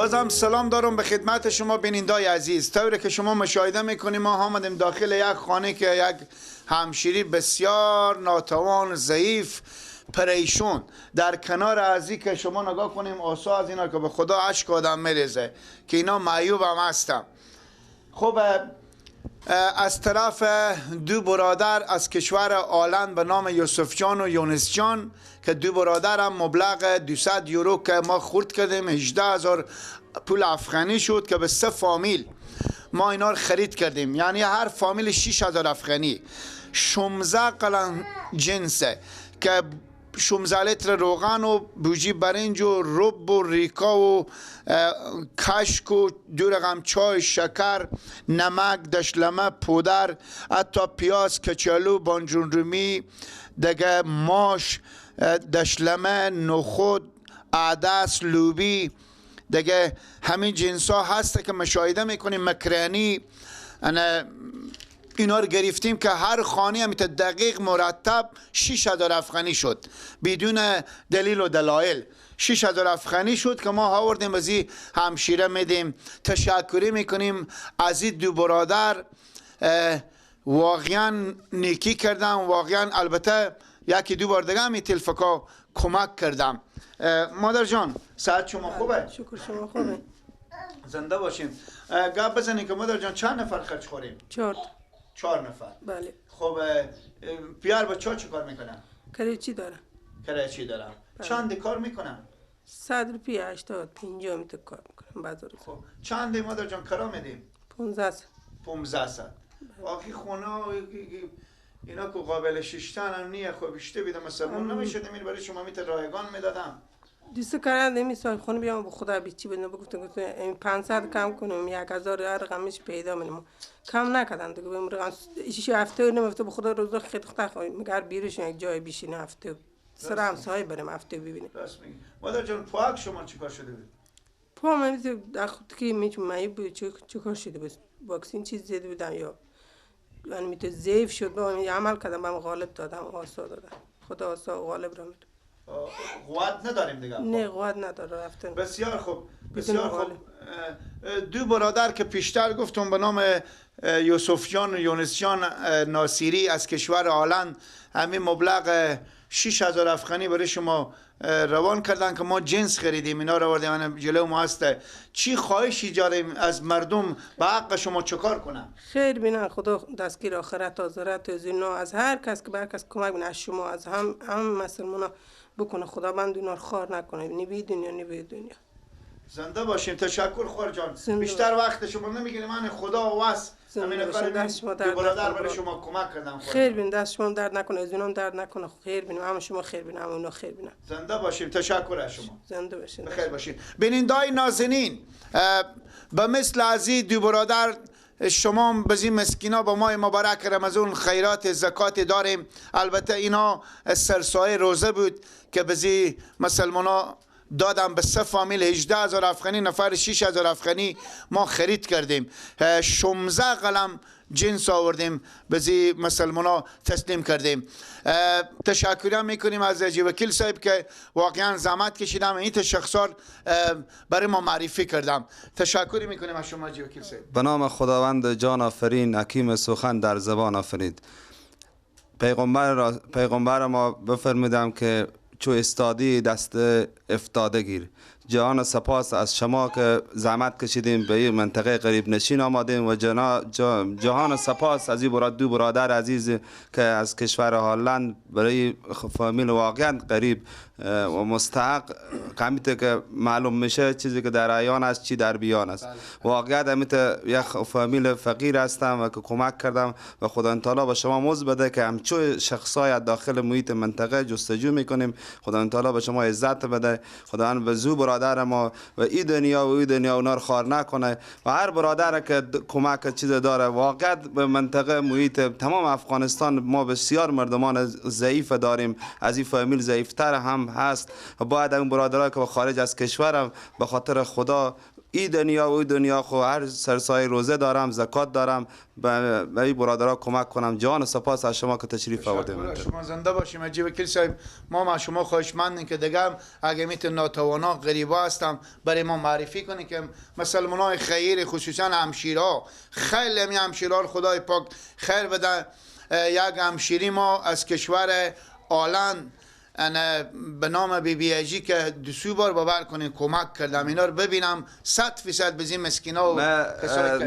بازم سلام دارم به خدمت شما بینندای عزیز. طوری که شما مشاهده میکنیم ما آمدیم داخل یک خانه که یک همشیری بسیار ناتوان، ضعیف، پریشون در کنار ازی که شما نگاه کنیم آسا از اینا که به خدا اشک آدم میریزه که اینا معیوب هم هستن. خب از طرف دو برادر از کشور آلند به نام یوسف جان و یونس جان که دو برادر هم مبلغ 200 یورو که ما خورد کردیم، 18,000 پول افغانی شد که به 3 فامیل ما اینا رو خرید کردیم، یعنی هر فامیل 6,000 افغانی، 16 قلم جنسه که 16 لیتر روغن و بوجی برنج و رب و ریکا و کشک و 2 رقم چای، شکر، نمک، دشلمه، پودر، حتی پیاز، کچالو، بانجان رومی، دیگه ماش، دشلمه، نخود، عدس، لوبی، دیگه همین جنس ها هست که مشاهده میکنیم، مکرانی، اینا رو گرفتیم که هر خانه هم دقیق مرتب 6,000 افغانی شد بدون دلیل و دلایل. 6,000 افغانی شد که ما آوردیم از این همشیره میدیم. تشکری میکنیم از این دو برادر، واقعا نیکی کردم، واقعا. البته یکی دو بار دیگه هم این تلفکا کمک کردم. مادر جان ساعت شما خوبه؟ شکر شما خوبه. زنده باشین. گپ بزنین که مادر جان چند نفر خرج خوریم؟ 4 نفر. بله. خب پیار بچه‌ها چی کار میکنن؟ کرایچی دارم. کرایچی دارم. بله. چند کار میکنن؟ 100 روپیه، 80 50 میتو کار میکنم بعض روز. خب چند مادر جان کرا میدیم؟ 1500. 1500. آخی خونه اینا که قابل ششتن هم نیه. خب بیشتر بیدم مسلمان نمیشدم، این برای شما میت رایگان میدادم. دیسه کردن می صاحب خونه بیام به خدا بیچی بدم، بگفتم این 500 کم کنم 1000 رقمش پیدا منم کم نکردن دیگه. بهم رقم 6 هفته نمیفته به خدا روزا خیلی خطا خواهیم مگر بیرش یک جای بیشینه هفته سر همسایه برم هفته ببینیم. راست میگی مادر جان. پاک شما چیکار شده بود؟ پا من در خود که میتونم معیوب بود چیکار شده بود؟ واکسین چیز زده بودم یا یعنی میتو ضعیف شد، با عمل کردم، بهم غالب دادم، آسا دادم، خدا آسا غالب را میده. قوت نداریم دیگه. نه قوت نداره رفتن. بسیار خوب، بسیار خوب. دو برادر که پیشتر گفتم به نام یوسف جان و یونس جان ناصری از کشور هلند همین مبلغ 6,000 افغانی برای شما روان کردن که ما جنس خریدیم، اینا رو آوردیم جلو ما هسته. چی خواهشی داریم از مردم به حق شما چکار کنن؟ خیر بینن، خدا دستگیر آخرت آزارت از اینا، از هر کس که به هر کس کمک بینه، از شما، از هم مسلمانا بکنه، خداوند اینا رو خوار نکنه، نی بی دنیا نی بی دنیا. زنده باشیم. تشکر خور جان. بیشتر وقت شما نمیگیریم. من خدا واس همین کار برادر برای شما کمک کردم. خیر بین، دست شما درد نکنه، از اونم درد نکنه. خیر بین، هم شما خیر بین، هم اونا خیر بینن. زنده باشیم. تشکر از شما. زنده باشین. بخیر باشین. بینندای نازنین، به مثل از این دو برادر شما بزی مسکینا با ماه مبارک رمضان خیرات زکات داریم. البته اینا سرسایه روزه بود که بزی مسلمانا دادم به 3 فامیل 18,000 افغانی، نفر 6,000 افغانی ما خرید کردیم. 16 قلم جنس آوردیم به مسلمان ها تسلیم کردیم. تشکر میکنیم از حاجی وکیل صاحب که واقعا زحمت کشیدم این شخصا برای ما معرفی کردم. تشکر میکنیم از شما حاجی وکیل صاحب. به نام خداوند جان آفرین، حکیم سخن در زبان آفرید. پیغمبر ما بفرمودم که چو استادی دست افتاده گیر. جهان سپاس از شما که زحمت کشیدیم به این منطقه غریب نشین آمدیم و جهان سپاس از این دو برادر عزیز که از کشور هلند برای فامیل واقعا غریب و مستحق کمیته که معلوم میشه چیزی که در عیان است چی در بیان است. واقعا همیته یک فامیل فقیر هستم و که کمک کردم و خدا تعالی به شما مزد بده که همچو شخصای داخل محیط منطقه جستجو میکنیم. خدا تعالی به شما عزت بده، خداوند به زو برادر ما و ای دنیا و ای دنیا اونا رو خوار نکنه و هر برادر که کمک چیز داره. واقعا به منطقه محیط تمام افغانستان ما بسیار مردمان ضعیف داریم، از این فامیل ضعیفتر هم هست. باید اون برادرای که خارج از کشورم به خاطر خدا این دنیا و این دنیا خو هر سرسای روزه دارم، زکات دارم، به این برادرها کمک کنم. جان سپاس از شما که تشریف آوردیم. شما زنده باشیم عجیب وکیل صاحب. ما از شما خواهشمندیم که دیگه اگه میتون ناتوانا غریبا هستم برای ما معرفی کنید که مسلمانای خیر، خصوصا همشیرها، خیلی می همشیرها خدای پاک خیر بده. یک همشیری ما از کشور آلند به نام بی بی اجی که دو سو بار باور کنین کمک کردم، اینا رو ببینم 100% بزین مسکینا و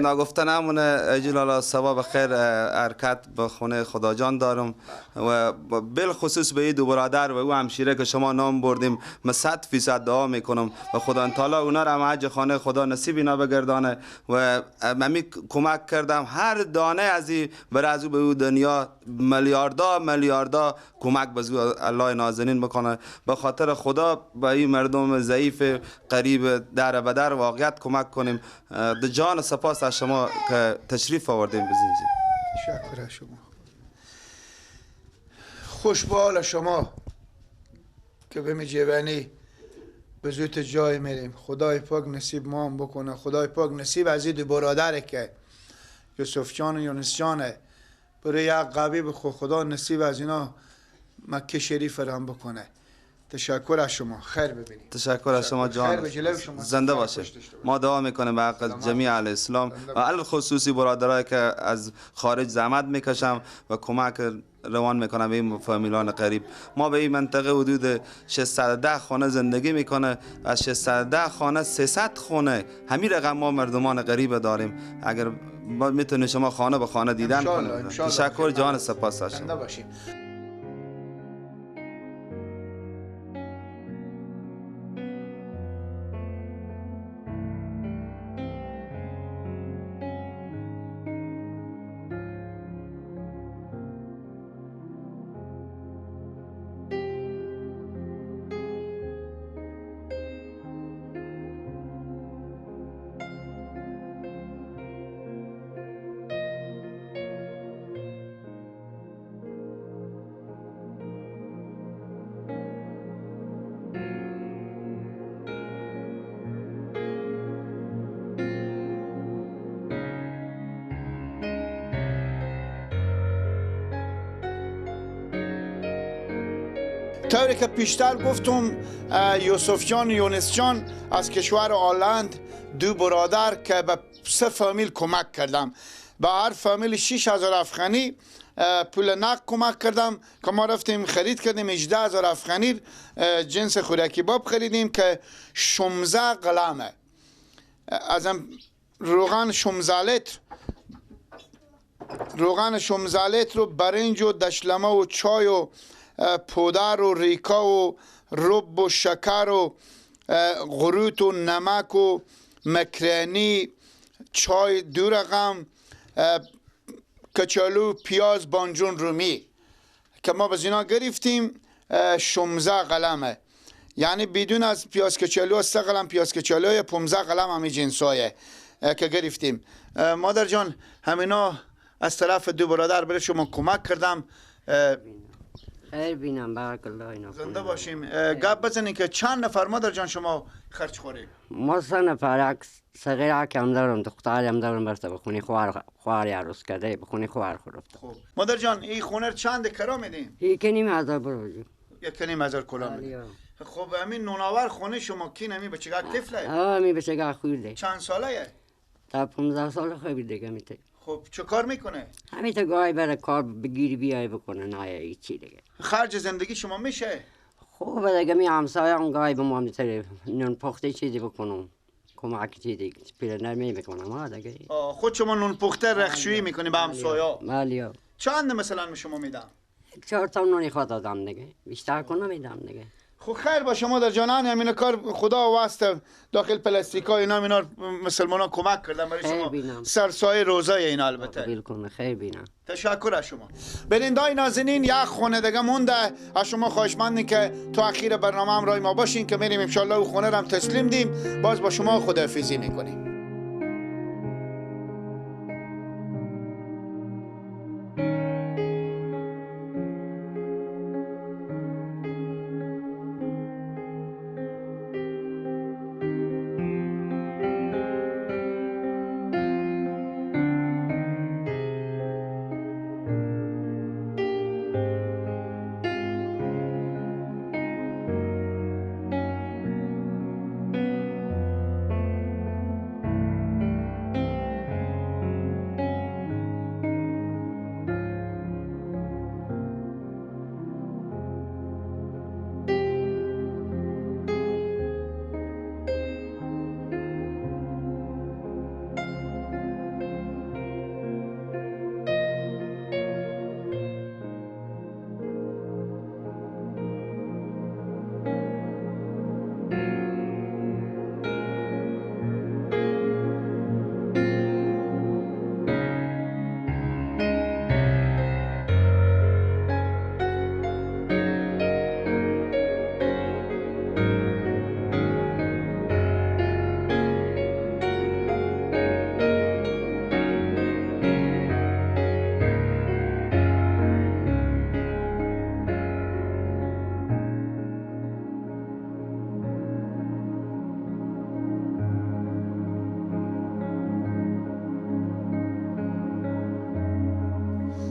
نگفته نمونه اجلالا ثواب خیر حرکت به خونه خدا جان دارم و بالخصوص به این دو برادر و او همشیره که شما نام بردیم، من 100% دعا میکنم و خدا تعالی اونا رو هم حج خانه خدا نصیب اینا بگردانه و من کمک کردم هر دانه از این برای از او به او دنیا میلیاردها میلیاردها کمک به الله نازنین بکنه. به خاطر خدا به این مردم ضعیف قریب در به در واقعیت کمک کنیم. جان سپاس از شما که تشریف آوردیم بزینجی. تشکر از شما. خوش به حال شما که به میجوانی به زود جای میریم. خدای پاک نصیب ما هم بکنه. خدای پاک نصیب از این دو برادره که یوسف جان و یونس جانه برای یک قوی بخو خدا نصیب از اینا مکه شریف رام بکنه. تشکر از شما. خیر ببینید. تشکر از شما جان. زنده باشه. ما دعا میکنیم به حق جمیع اهل اسلام و الخصوصی برادرایی که از خارج زحمت میکشم و کمک روان میکنم به این فامیلان قریب. ما به این منطقه حدود 610 خانه زندگی میکنه، از 610 خانه 300 خانه همین رقم ما مردمان غریب داریم. اگر میتونه شما خانه به خانه دیدن کنید. تشکر جان سپاس از شما. طوری که پیشتر گفتم یوسف جان و یونس جان از کشور آلند دو برادر که به سه فامیل کمک کردم، به هر فامیل 6000 افغانی پول نقد کمک کردم که ما رفتیم خرید کردیم. 18000 افغانی جنس خوراکی باب خریدیم که 16 قلمه ازم روغن 16 لیتر، روغن 16 لیتر و برنج و دشلمه و چای و پودر و ریکا و رب و شکر و غروت و نمک و مکرانی، چای دو رقم، کچالو، پیاز، بانجون رومی که ما از اینا گرفتیم 16 قلمه، یعنی بدون از پیاز کچالو 3 قلم پیاز کچالو یا 15 قلم همین جنسایه که گرفتیم. مادر جان همینا از طرف دو برادر برای شما کمک کردم. خیر بینم، بارک الله اینا. زنده باشیم. گپ بزنین که چند نفر مادر جان شما خرج خورید؟ ما سه نفر، یک صغیر هم دارم، دختر هم دارم، برسه به خونه خواهر عروس کرده، به خونه خواهر خورفته. خب مادر جان این خونه چند کرا میدین؟ 1,500 بروجی. 1,500 کلا میدین. خب همین نوناور خونه شما کی نمی بچگاه طفله؟ آه می بچگاه خورده. چند ساله؟ تا 15 سال خوب دیگه میته. خب چه کار میکنه؟ همین تا گاهی برای کار بگیری بیای بکنه، نه هیچی دیگه. خرج زندگی شما میشه؟ خوب دیگه می همسایه هم گاهی به ما میتره نون پخته چیزی بکنم، کمک چیزی پیر نرمی میکنم ها دیگه. خود شما نون پخته رخشویی میکنی به همسایه؟ بله. چند مثلا شما میدم؟ 4 تا نون خود دادم دیگه، بیشتر کنم میدم دیگه. خب خیر با شما در جانان، همین کار خدا واسطه داخل پلاستیکا اینا اینا مسلمانان کمک کردن برای شما سرسایه روزای اینا. البته بالکل خیر بینم. تشکر از شما. بینندای نازنین یک خونه دیگه مونده، از شما خواهشمندیم که تو اخیر برنامه هم رای ما باشین که میریم ان شاء الله او خونه رو هم تسلیم دیم، باز با شما خداحافظی میکنیم.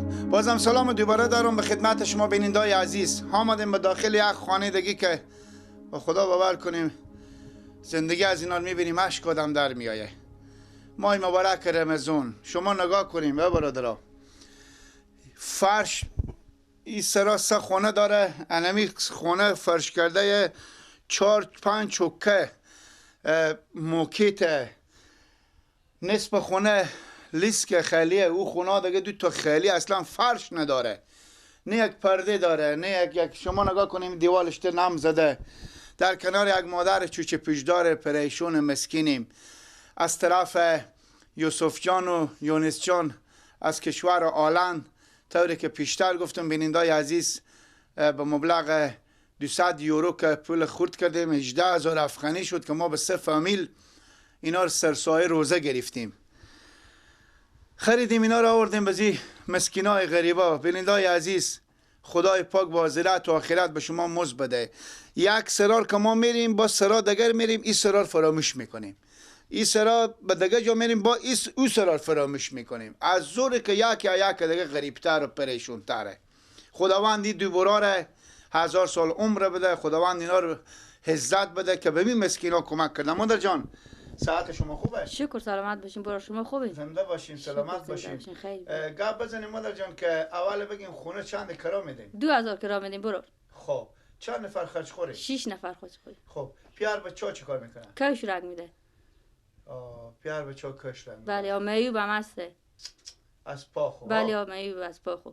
بازم سلام دوباره دارم به خدمت شما بینندای عزیز. آمدیم به داخل یک خانه دیگه که با خدا باور کنیم زندگی از اینا میبینیم اشک آدم در میایه. ماه مبارک رمضان، شما نگاه کنیم برادرها، فرش این سرا سه خونه داره، انمی خونه فرش کرده 4-5 چوکه موکیت، نصف خونه لیسک خالیه، او خونه دیگه 2 تا خالی اصلا فرش نداره، نه یک پرده داره نه یک. شما نگاه کنیم دیوالش نم زده. در کنار یک مادر چوچه پیشدار پریشون مسکینیم از طرف یوسف جان و یونس جان از کشور آلند، طوری که پیشتر گفتم بینندای عزیز، به مبلغ 200 یورو که پول خورد کردیم 18,000 افغانی شد که ما به 3 فامیل اینا رو سرسایه روزه گرفتیم، خریدیم اینا رو آوردیم بزی مسکینای غریبا. بینندای عزیز، خدای پاک با زرت و آخرت به شما مزد بده. یک سرار که ما میریم با سرار دگر میریم، این سرار فراموش میکنیم، این سرار به دیگه جا میریم با او سرار فراموش میکنیم، از زور که یک یا یک دیگه غریبتر و پریشونتره. خداوند این دو براره 1000 سال عمر بده، خداوند اینا رو عزت بده که به این مسکینا کمک کردن. مادر جان صحت شما خوبه؟ شکر، سلامت باشین. برا شما خوبه؟ زنده باشین، سلامت باشین. گپ بزنیم مادر جان که اول بگیم خونه چند کرا میدیم؟ 2000 کرا میدیم برو. خب چند نفر خرج خوری؟ 6 نفر خرج خوری. خب پیار بچا چیکار میکنن؟ کش رنگ میده. پیار بچا کش رنگ میده. بله، معیوب هم هسته. از پا خو. بله، معیوب از پا خو.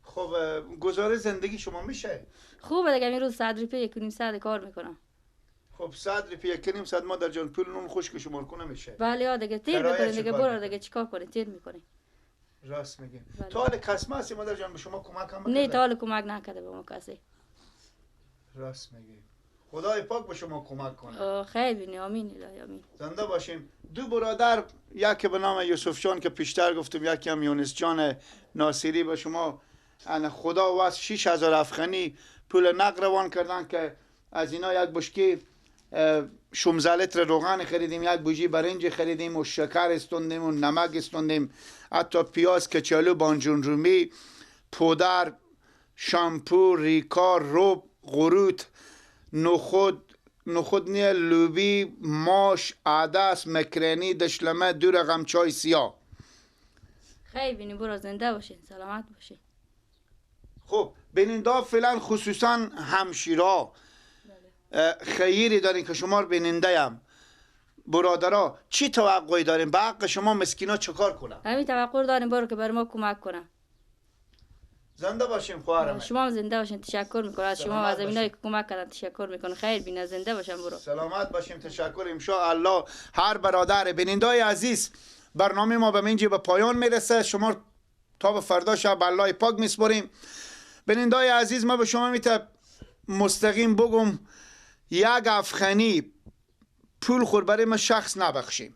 خب گزاره زندگی شما میشه؟ خوبه دیگه، امروز 100 روپیه 1.5 کار میکنم. خب 100 روپیه 1.5 مادر جان پول نون خشک شمار کنه میشه؟ بله دیگه تیر میکنه دیگه، برو دیگه چیکار کنه، تیر میکنه. راست میگین. بله. تا حال کسمه هستی مادر جان به شما کمک هم نه، تا حال کمک نکرده به ما کسی. راست میگی. خدای پاک به شما کمک کنه. خیر بینی، آمین الهی آمین. زنده باشیم. دو برادر، یکی به نام یوسف جان که پیشتر گفتم، یکی هم یونس جان ناصری، به شما خدا واس 6000 افغانی پول نقد روان کردن که از اینا یک بشکی 16 لیتر روغن خریدیم، یک بوجی برنج خریدیم و شکر استوندیم و نمک استوندیم، حتی پیاز، کچالو، بانجان رومی، پودر، شامپو، ریکا، رب، قروت، نخود نیه، لوبی، ماش، عدس، مکرنی، دشلمه، 2 رقم چای سیاه. خیلی بینی برو، زنده باشین، سلامت باشین. خب بیننده فعلا خصوصا همشیرا خیری دارین که شما رو بیننده هم برادرها چی توقعی دارین به حق شما مسکینا چکار کنن؟ همین توقع داریم برو که بر ما کمک کنن. زنده باشیم خواهرم. شما هم زنده باشین، تشکر میکنم از شما و از اینایی که کمک کردن، تشکر میکنم. خیر بینه، زنده باشم برو. سلامت باشیم، تشکر ان شاء الله. هر برادر بینندای عزیز، برنامه ما به اینجا به پایان میرسه. شما تا به فردا شب الله پاک میسپاریم. بینندای عزیز، ما به شما میته مستقیم بگم یک افغانی پول خور برای ما شخص نبخشیم.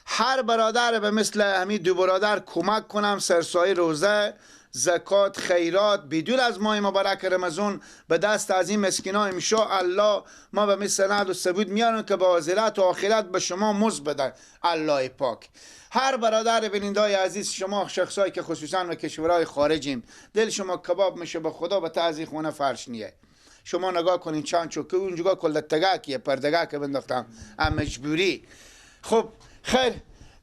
هر برادر به مثل همین دو برادر کمک کنم، سرسایه روزه، زکات، خیرات، بدون از ماه مبارک رمضان به دست از این مسکینا ان شاء الله ما به مثل سند و ثبوت میارن که به آخرت و آخرت به شما مزد بدن الله پاک. هر برادر بینندای عزیز، شما شخصایی که خصوصا به کشورهای خارجیم، دل شما کباب میشه به خدا به تعزی خونه فرش نیه. شما نگاه کنین چند چوکه اونجا کل تگکیه پردگه که بنداختم ام مجبوری. خب خیر،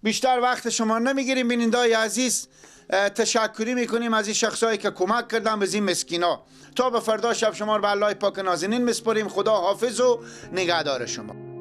بیشتر وقت شما نمیگیریم بینندای عزیز. تشکری میکنیم از این شخصایی که کمک کردن به این مسکینا. تا به فردا شب شما رو به الله پاک نازنین میسپاریم. خدا حافظ و نگهدار شما.